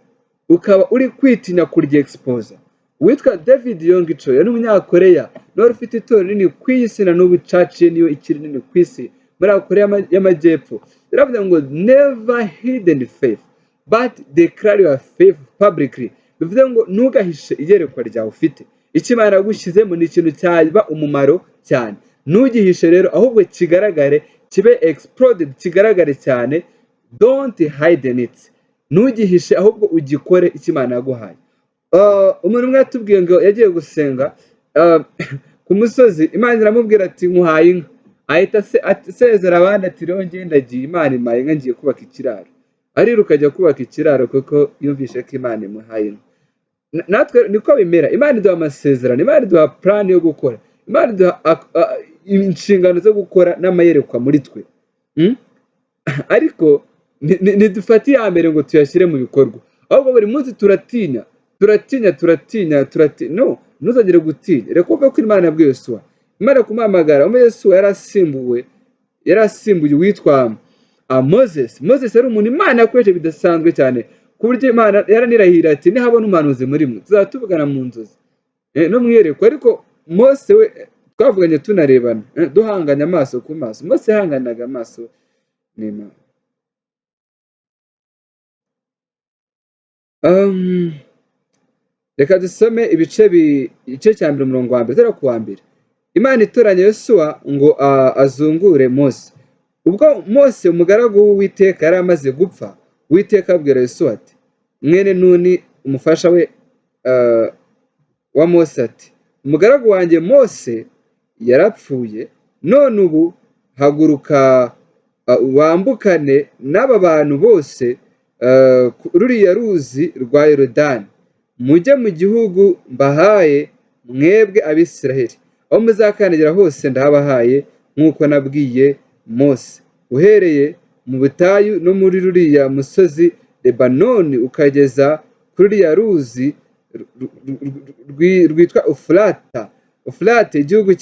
ukaba uri kwitinya kuryexposa. Uwitwa David Yonggi Cho yari umunyakoreya, niwe ufite itorero rinini ku isi, na n'ubu church ye niyo ikiri nini ku isi muri Koreya y'Amajyepfo. Biravuga ngo: "Never hidden faith, but declare your faith publicly." Bivuze ngo ntugahishe iyerekwa ryawe ufite. Icyo Imana yagushyizemo ni ikintu cyaba umumaro cyane. Ntugihishe rero, ahubwo kigaragare, kibe exploded, kigaragare cyane. Don't hide it, ntugihishe, ahubwo ugikore icyo Imana yaguhaye. Umuntu umwe yatubwiye ngo yagiye gusenga ku musozi, Imana iramubwira ati: "Nkuhaye inka." Ahita asezera abandi ati: "Rero njye ndagiye, Imana impaye inka, ngiye kubaka ikiraro." Ariruka ajya kubaka ikiraro kuko yumvishe ko Imana imuhaye inka. Natwe niko bimera. Imana iduha amasezerano, Imana iduha plan yo gukora, Imana iduha inshingano zo gukora n'amayerekwa muri twe. Ariko ntidufate iya mbere ngo tuyashyire mu bikorwa, ahubwo buri munsi turatinya, turatinya, turatinya, turatinya. No, ntuzongere gutinya. Reka wumve ko Imana yabwiye Yosuwa. Imana kumuhamagara, umwe Yosuwa yari asimbuwe, yari asimbuye uwitwa Moses. Moses yari umuntu Imana yakoresheje bidasanzwe cyane, ku buryo Imana yaranirahira ati: "Nihabona umuhanuzi muri mwe, tuzaba tuvugana mu nzozi no mu iyerekwa." Ariko Mose we twavuganye tunarebana, duhanganye amaso ku maso. Mose yahanganaga amaso n'Imana. Reka dusome igice cya mbere, umurongo wa mbere, zero ku wa mbere. Imana itoranya Yosuwa ngo azungure Mose. Ubwo Mose umugaragu w'Uwiteka yari amaze gupfa, Uwiteka abwira Yosuwa ati: "Mwene Nuni, umufasha we, wa Mose ati: "Umugaragu wanjye Mose yarapfuye, none ubu haguruka wambukane n'aba bantu bose ruriya ruzi rwa Yorodani, mujye mu gihugu mbahaye mwebwe Abisiraheli. Aho muzakandagira hose ndahabahaye, nk'uko nabwiye Mose, uhereye mu butayu no muri ruriya musozi Lebanoni ukageza kuri ruriya ruzi rwitwa Ufurate, igihugu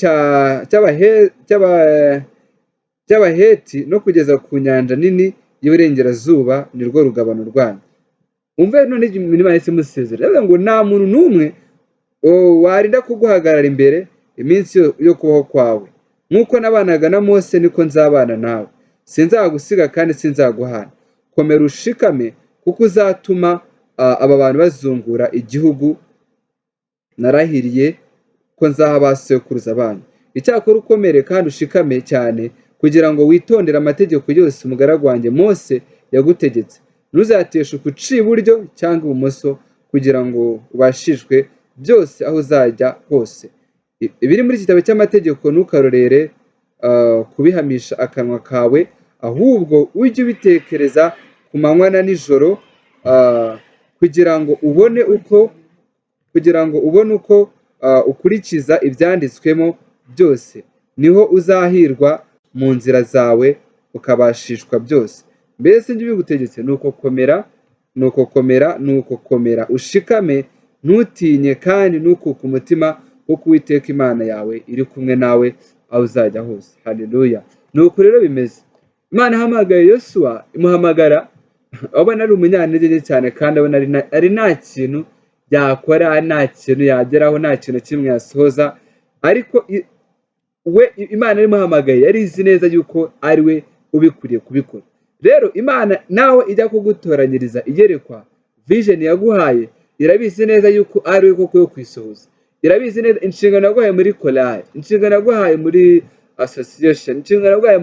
cy'Abaheti, no kugeza ku nyanja nini y'Iburengerazuba, nirwo rugabano rwanyu." Umve none Imana yahise imusezerera, iravuga ngo nta muntu n'umwe warinda kuguhagarara imbere iminsi yo kubaho kwawe. Nk'uko nabanaga na Mose, niko nzabana nawe, sinzagusiga kandi sinzaguhana. Komera ushikame, kuko uzatuma aba bantu bazungura igihugu narahiriye ko nzaha ba sekuruza banyu. Icyakora ukomere kandi ushikame cyane, kugira ngo witondere amategeko yose umugaragu wanjye Mose yagutegetse. Ntuzateshuke uciye iburyo cyangwa ibumoso, kugira ngo ubashishwe byose aho uzajya hose. Ibiri muri iki gitabo cy'amategeko ntukarorere kubihamisha akanwa kawe, ahubwo ujye ubitekereza ku manywa na nijoro, kugira ngo ubone uko ukurikiza ibyanditswemo byose. Niho uzahirwa mu nzira zawe, ukabashishwa byose. Mbese njye ubigutegetse? Nuko komera, nuko komera, nuko komera ushikame, ntutinye kandi ntukuke umutima, kuko Uwiteka Imana yawe iri kumwe nawe aho uzajya hose. Haleluya! Nuko rero bimeze. Imana ihamagaye Yosuwa, imuhamagara abona ari umunyantege nke cyane, kandi abona ari nta kintu yakora, nta kintu yageraho, nta kintu kimwe yasohoza. Ariko we Imana imuhamagaye yari izi neza yuko ari we ubikwiriye kubikora. Rero Imana nawe ijya kugutoranyiriza iyerekwa, vision yaguhaye, irabizi neza yuko ari we koko yo kuyisohoza. Irabizi neza inshingano yaguhaye muri korali, inshingano yaguhaye muri association, inshingano yaguhaye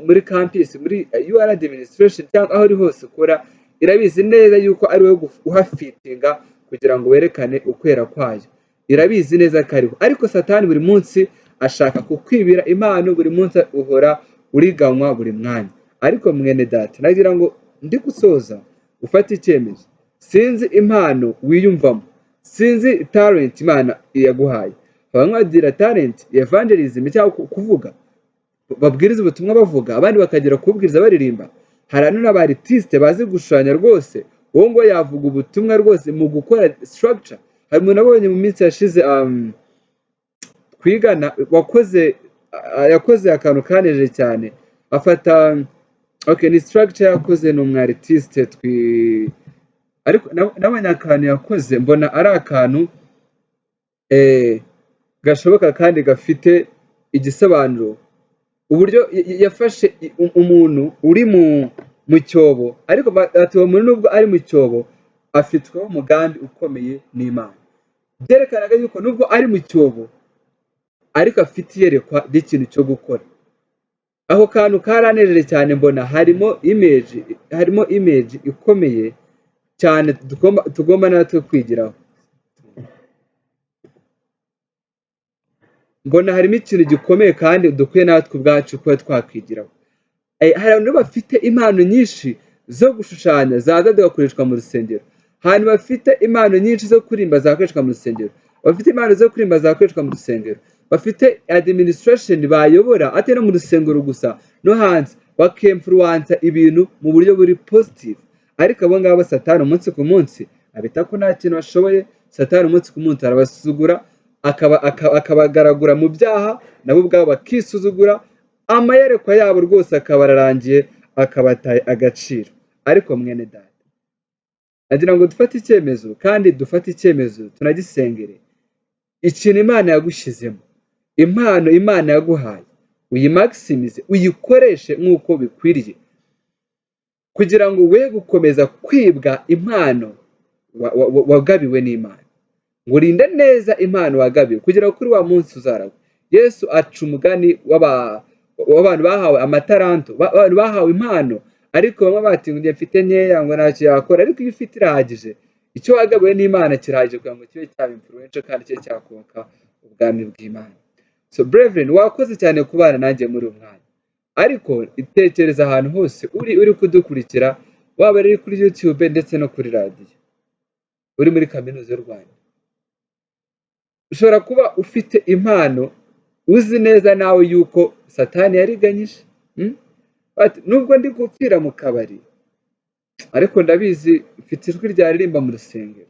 muri campus, muri UR administration, cyangwa aho uri hose ukora. Irabizi neza yuko ari wowe uhafitinga kugira ngo werekane ukwera kwayo. Irabizi neza ko ariho. Ariko Satani buri munsi ashaka kukwibira impano, buri munsi uhora uriganywa buri mwanya. Ariko mwene data, nagira ngo ndi gusoza ufate icyemezo. Sinzi impano wiyumvamo, sinzi talent Imana yaguhaye. Bamwe bagira talent evangelism, cyangwa kuvuga, babwiriza ubutumwa bavuga, abandi bakagera kubwiriza baririmba. Hari n'aba artiste bazi gushushanya rwose, uwo ngo yavuga ubutumwa rwose mu gukora structure. Hari umuntu abonye mu minsi yashize twigana wakoze, yakoze akantu kanejeje cyane, afata, okay, ni structure yakoze, ni umu artiste twi, ariko nabonye akantu yakoze mbona ari akantu gashoboka kandi gafite igisobanuro. Uburyo yafashe umuntu uri mu cyobo, ariko ati uwo muntu nubwo ari mu cyobo afitweho umugambi ukomeye n'Imana. Byerekanaga yuko nubwo ari mu cyobo ariko afite iyerekwa ry'ikintu cyo gukora. Ako kantu karanejeje cyane, mbona harimo image ikomeye cyane tugomba natwe kwigiraho. Mbona harimo ikintu gikomeye kandi dukwiye natwe ubwacu kuba twakwigiraho. Hari abantu bafite impano nyinshi zo gushushanya zaza zigakoreshwa mu rusengero, abantu bafite impano nyinshi zo kuririmba zakoreshwa mu rusengero, bafite impano zo kuririmba zakoreshwa mu rusengero, bafite administration bayobora, atari no mu rusengero gusa, no hanze, bakemfuruwansa ibintu mu buryo buri positive. Ariko abo ngabo Satani umunsi ku munsi abita ko nta kintu bashoboye. Satani umunsi ku munsi arabasuzugura, akabagaragura mu byaha, nabo ubwabo bakisuzugura, amayerekwa yabo rwose akaba ararangiye, akabataye agaciro. Ariko mwene data, nagira ngo dufate icyemezo, kandi dufate icyemezo tunagisengere. Ikintu Imana yagushyizemo, impano Imana yaguhaye, uyimakisimize, uyikoreshe nk'uko bikwiriye, kugira ngo we gukomeza kwibwa impano wagabiwe n'Imana. Ngo urinde neza impano wagabiwe, kugira ngo kuri wa munsi uzaragwa. Yesu aca umugani w'abantu bahawe amataranto, abantu bahawe impano, ariko bamwe bati ngo mfite nkeya, ngo ntacyo yakora. Ariko iyo ufite irahagije. Icyo wagabiwe n'Imana kirahagije kugira ngo kibe cyaba influential kandi kibe cyakubaka ubwami bw'Imana. So brethren, wakoze cyane kubana nanjye muri uyu mwanya, ariko itekereza ahantu hose uri kudukurikira, waba ari kuri YouTube ndetse no kuri radiyo, uri muri Kaminuza y'u Rwanda, ushobora kuba ufite impano uzi neza nawe yuko Satani yariganyije. Ati, "Nubwo ndi gupfira mu kabari, ariko ndabizi mfite ijwi ryaririmba mu rusengero."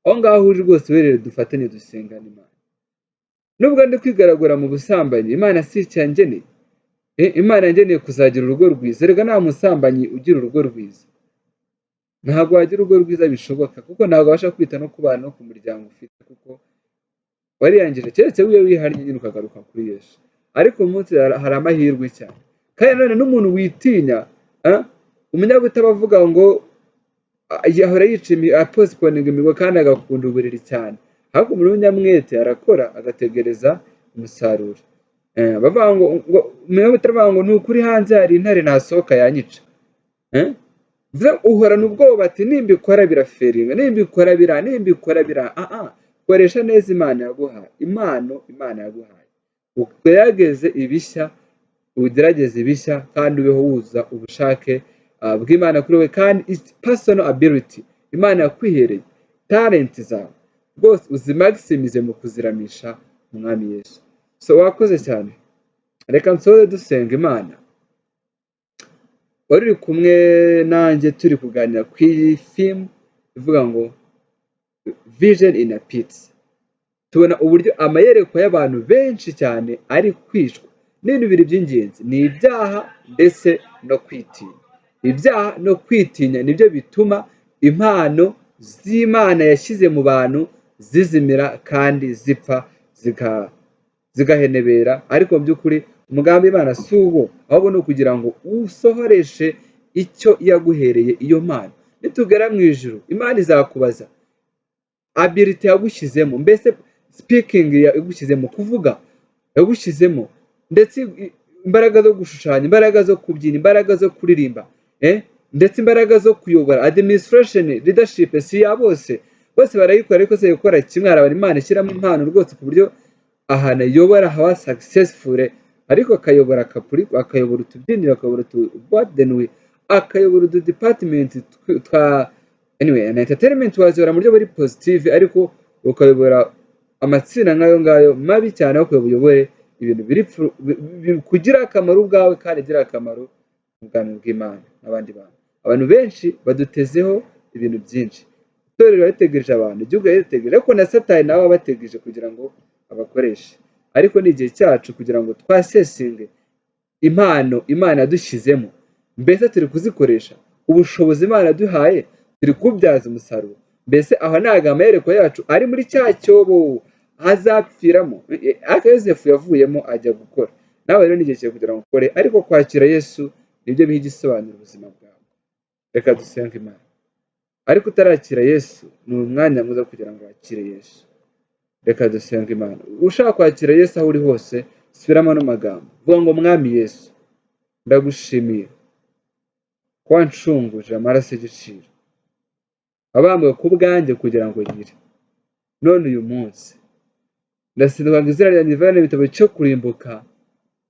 Aho ngaho uri rwose, werere dufatanye dusengana Imana. Nubwo ndi kwigaragura mu busambanyi, Imana si icyo yangeneye. Imana yangeneye kuzagira urugo rwiza. Erega nta musambanyi ugira urugo rwiza, ntabwo wagira urugo rwiza bishoboka, kuko ntabwo wabasha kwita no ku bana no ku muryango ufite, kuko wariyangije, keretse wiwe wihannye nyine ukagaruka kuri Yesu. Ariko uyu munsi hari amahirwe cyane. Kandi nanone n'umuntu witinya, umunyabutaba avuga ngo yahora yica, apostponinga imihigo kandi agakunda uburiri cyane, ariko umuntu w'umunyamwete arakora agategereza umusaruro. Bavuga ngo umunyabutare avuga ngo ni ukuri hanze hari intare, ntasohoka yanyica. Bivuze ngo uhorana ubwoba ati nimbikora birafailinga, nimbikora bira, nimbikora bira. Koresha neza Imana yaguhaye, impano Imana yaguhaye, ugerageze ibishya, ugerageze ibishya kandi ubeho wuzuza ubushake bw'Imana kuri wowe. Kandi it's personal ability Imana yakwihereye, talent zawe rwose uzimaximize mu kuziramisha Umwami Yesu. So wakoze cyane, reka nsoze dusenga Imana. Wari uri kumwe nanjye turi kuganira ku iyi theme ivuga ngo "Vision in a Pit". Tubona uburyo amayerekwa y'abantu benshi cyane ari kwicwa n'ibintu bibiri by'ingenzi, ni ibyaha ndetse no kwitinya. Ibyaha no kwitinya nibyo bituma impano z'Imana yashyize mu bantu zizimira kandi zipfa, zigahenebera. Ariko mu by'ukuri umugambi w'Imana si uwo, ahubwo ni ukugira ngo usohoreshe icyo yaguhereye iyo mpano. Nitugera mu ijuru, Imana izakubaza ability yagushyizemo, mbese speaking yagushyizemo, kuvuga yagushyizemo, ndetse imbaraga zo gushushanya, imbaraga zo kubyina, imbaraga zo kuririmba, ndetse imbaraga zo kuyobora, administration, leadership. Si ya bose, bose barayikora, ariko se gukora kimwe? Hari abantu Imana ishyiramo impano rwose ku buryo ahantu ayobora haba successful, ariko akayobora akapuri, akayobora utubyiniro, akayobora utu boîte de nuit, akayobora utu department twa, anyway, na entertainment wazibara mu buryo buri positive, ariko ukayobora amatsinda nk'ayo ngayo mabi cyane, aho kugira uyobore ibintu biri kugira akamaro ubwawe kandi bigira akamaro mu bwami bw'Imana n'abandi bantu. Abantu benshi badutezeho ibintu byinshi. Itorero riba ritegereje abantu, igihugu riba ritegereje, ariko na Satani nawe aba abategereje kugira ngo abakoreshe. Ariko ni igihe cyacu kugira ngo twassessinge impano Imana yadushyizemo. Mbese turi kuzikoresha? Ubushobozi Imana yaduhaye turi kububyaza umusaruro? Mbese aho ntabwo amayerekwa yacu ari muri cya cyobo azapfiramo? Ariko Yosefu yavuyemo ajya gukora. Nawe rero ni igihe cyawe kugira ngo ukore, ariko kwakira Yesu nibyo biha igisobanuro ubuzima bwawe. Reka dusenge Imana. Ariko utarakira Yesu, ni umwanya mwiza kugira ngo wakire Yesu. Reka dusenge Imana. Ushaka kwakira Yesu, aho uri hose subiramo ano magambo, vuga ngo: "Mwami Yesu, ndagushimiye ko wancunguje amaraso y'igiciro, wabambwe ku bwanjye kugira ngo nkire. None uyu munsi ndasenga ngo izina ryanjye rivane mu gitabo cyo kurimbuka,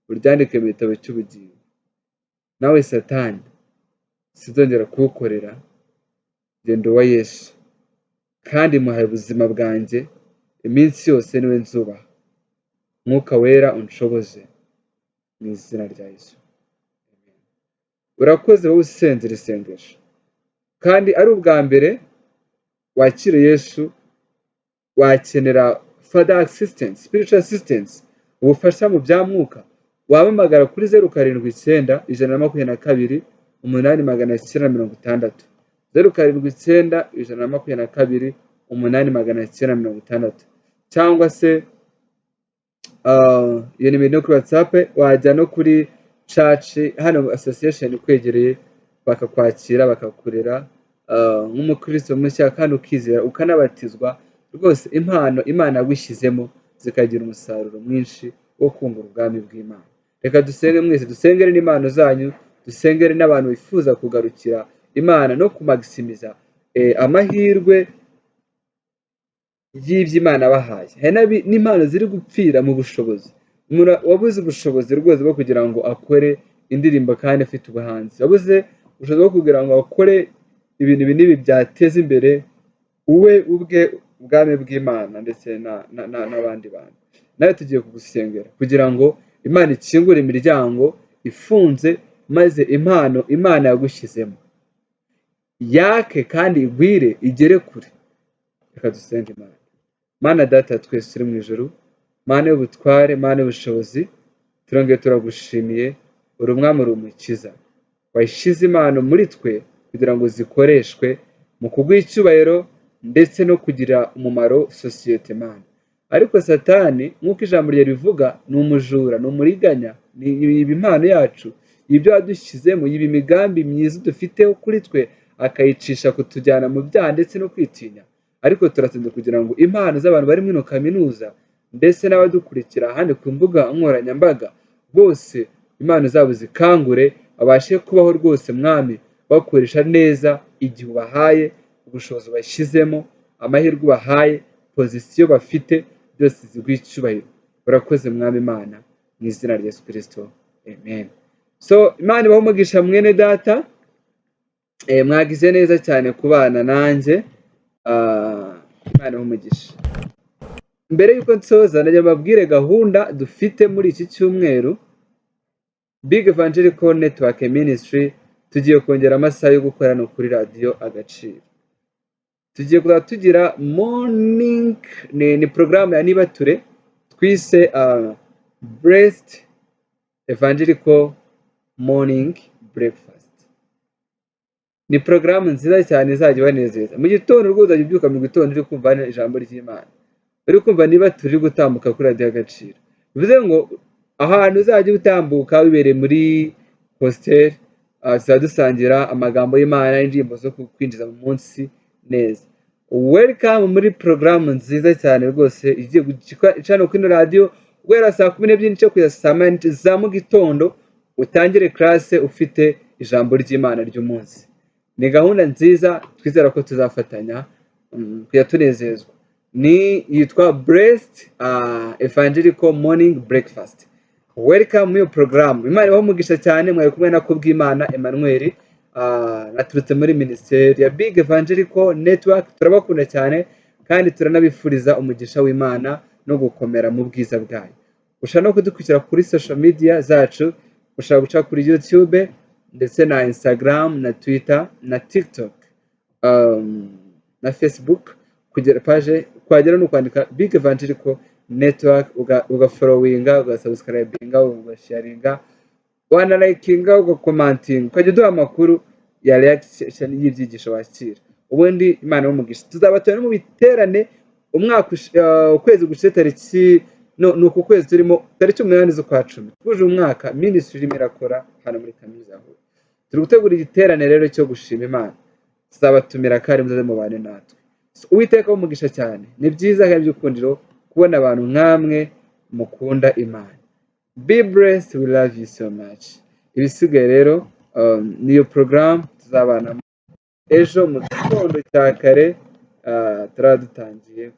uryandike mu gitabo cy'ubugingo. Nawe Satani, sinzongera kuwukorera. Genda uwa Yesu, kandi muhaye ubuzima bwanjye, iminsi yose niwe nzubaha. Mwuka Wera unshoboze, mu izina rya Yesu." Urakoze wowe usenze iri sengesho kandi ari ubwa mbere wakira Yesu. Wakenera further assistance, spiritual assistance, ubufasha mu bya mwuka, wahamagara kuri 079 122 8 960, 079 122 8 960, cyangwa se iyo nimero no kuri WhatsApp. Wajya no kuri church hano, association ikwegereye, bakakwakira, bakakurera nk'umukristo mushya, kandi ukizera ukanabatizwa. Rwose impano Imana yagushyizemo zikagira umusaruro mwinshi wo kungura ubwami bw'Imana. Reka dusenge mwese, dusengere n'impano zanyu, dusengere n'abantu bifuza kugarukira Imana no kumaximiza amahirwe y'ibyo Imana yabahaye. Hari n'impano ziri gupfira mu bushobozi. Umuntu wabuze ubushobozi rwose bwo kugira ngo akore indirimbo kandi afite ubuhanzi, wabuze ubushobozi bwo kugira ngo akore ibintu ibi n'ibi byateza imbere we ubwe, ubwami bw'Imana ndetse n'abandi bantu. Nawe tugiye kugusengera kugira ngo Imana ikingure imiryango ifunze, maze impano Imana yagushyizemo yake kandi igwire, igere kure. Reka dusenge Imana. Mana Data twese turi mu ijuru, Mana y'ubutware, Mana y'ubushobozi, turongeye turagushimiye. Uri Umwami, uri Umukiza, washyize impano muri twe kugira ngo zikoreshwe mu kuguha icyubahiro ndetse no kugira umumaro sosiyete, Mana. Ariko Satani, nk'uko ijambo rye rivuga, ni umujura, ni umuriganya, yiba impano yacu, ibyo wadushyizemo, yiba imigambi myiza dufiteho kuri twe, akayicisha kutujyana mu byaha ndetse no kwitinya. Ariko turatinze kugira ngo impano z'abantu bari muri ino kaminuza ndetse n'abadukurikira ahandi ku mbuga nkoranyambaga bose, impano zabo zikangure, babashe kubaho rwose, Mwami, bakoresha neza igihe ubahaye, ubushobozi bashyizemo, amahirwe ubahaye, position bafite, byose ziguhe icyubahiro. Urakoze, Mwami Imana, mu izina rya Yesu Kirisito, amen. So Imana ibahe umugisha, mwene data. Mwagize neza cyane kubana nanjye. Imana ibahe umugisha. Mbere y'uko nsoza, najya mbabwire gahunda dufite muri iki cyumweru. Big Evangelical Network Ministry tugiye kongera amasaha yo gukora no kuri Radiyo Agaciro. Tugiye kuzajya tugira morning, ni porogaramu ya Nibature twise Blessed Evangelical Morning Breakfast. Ni porogaramu nziza cyane izajya ibanezeza mu gitondo rwose. Uzajya ubyuka mu gitondo uri kumva ijambo ry'Imana, uri kumva niba turi gutambuka kuri Radiyo Agaciro. Bivuze ngo ahantu uzajya utambuka wibereye muri hostel, tuzajya dusangira amagambo y'Imana, indirimbo zo kwinjiza mu munsi neza. Welcome muri porogaramu nziza cyane rwose igiye guca kuri ino radiyo guhera saa 12 n'igice kugeza saa 1 za mu gitondo. Utangire classe ufite ijambo ry'Imana ry'umunsi. Ni gahunda nziza twizera ko tuzafatanya kujya tunezezwa. Ni yitwa Blessed Evangelical Morning Breakfast. Welcome muri iyo porogaramu. Imana ibahe umugisha cyane. Mwari kumwe na Kubwimana Emmanuel, naturutse muri minisiteri ya Big Evangelical Network. Turabakunda cyane kandi turanabifuriza umugisha w'Imana no gukomera mu bwiza bwayo. Ushobora no kudukurikira kuri social media zacu. Ushobora guca kuri YouTube ndetse na Instagram na Twitter na TikTok na Facebook. Kugera page twagera ni ukwandika Big Evangelical Network, ugafollowinga, ugasubscribinga, ugasharinga, wanalikinga, ugacommentinga, ukajya uduha amakuru ya reaction y'ibyigisho wakira. Ubundi Imana y'umugisha. Tuzabatora no mu biterane umwaka ukwezi gushize, tariki no, ni uku kwezi turimo, tariki 8 z'ukwa 10, twuje umwaka ministry irimo irakora hano muri Kaminuza ya Huye. Turi gutegura igiterane rero cyo gushima Imana. Tuzabatumira kandi muzaze mubane natwe. So, Uwiteka umugisha cyane. Ni byiza kandi by'ukundiro kubona abantu nk'amwe mukunda Imana. Be blessed, we love you so much. Ibisigaye rero niyo porogaramu tuzabanamo ejo mu gitondo cya kare, turaba dutangiye.